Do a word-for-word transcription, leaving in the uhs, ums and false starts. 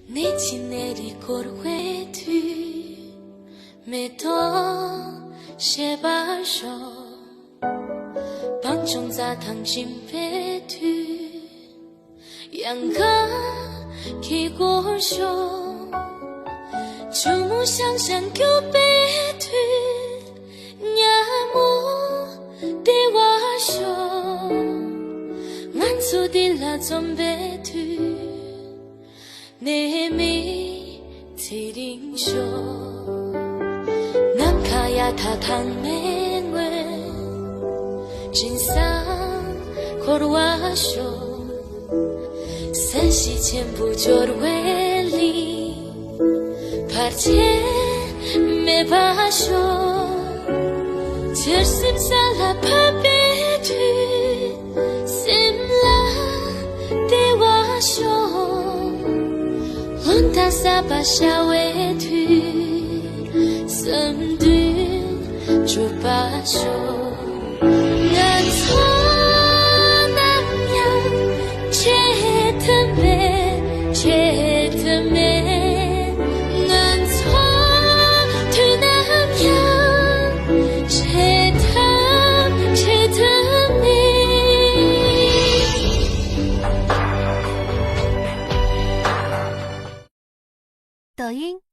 ནད་ཀྱི་ནད་རིགས་འཁོར་བའི་དུས། མེ་ཏོག་བཞད་པར་ཤོག། སྤང་ལྗོངས་རྩྭ་ཐང་སྦྱིན་པའི་དུས། གཡང་ཁ་གི་སྒོར་ཤོག། ཆུ་མོ་ཤང་ཤང་སྐྱོབ་པའི་དུས། ཉ་མོ་བདེ་བར་ཤོག། ང་ཚོ་འདི་ལ་འཛོམས་པའི་དུས། ནད་མེད་ཚེ་རིང་ཤོག། ནམ་མཁའ་ཡ་ཐག་དྭངས་མའི་ངོས། སྦྱིན་བཟང་འཁོར་བར་ཤོག། ས་གཞི་ཆེན་པོ་འབྱོར་བའི་གླིང་། བར་ཆད་མེད་པར་ཤོག། བྱར་སེམས་ས་ལ་ཕབ་པའི་དུས། སེམས་ལ་བདེ་བ་ཤོག། ལྷོ་མཐའ་ས་པ་ཤར་བའི་དུས། བསམ་དོན་འགྲུབ་པར་ཤོག། ང་ཚོ་ནམ་ཡང་ཆད་ཐབས་མེད། ཆད་ཐབས་མེད། ང་ཚོ་དུས་ནམ་ཡང་ཆད་ཐབས། ཆད་ཐབས་མེད།抖音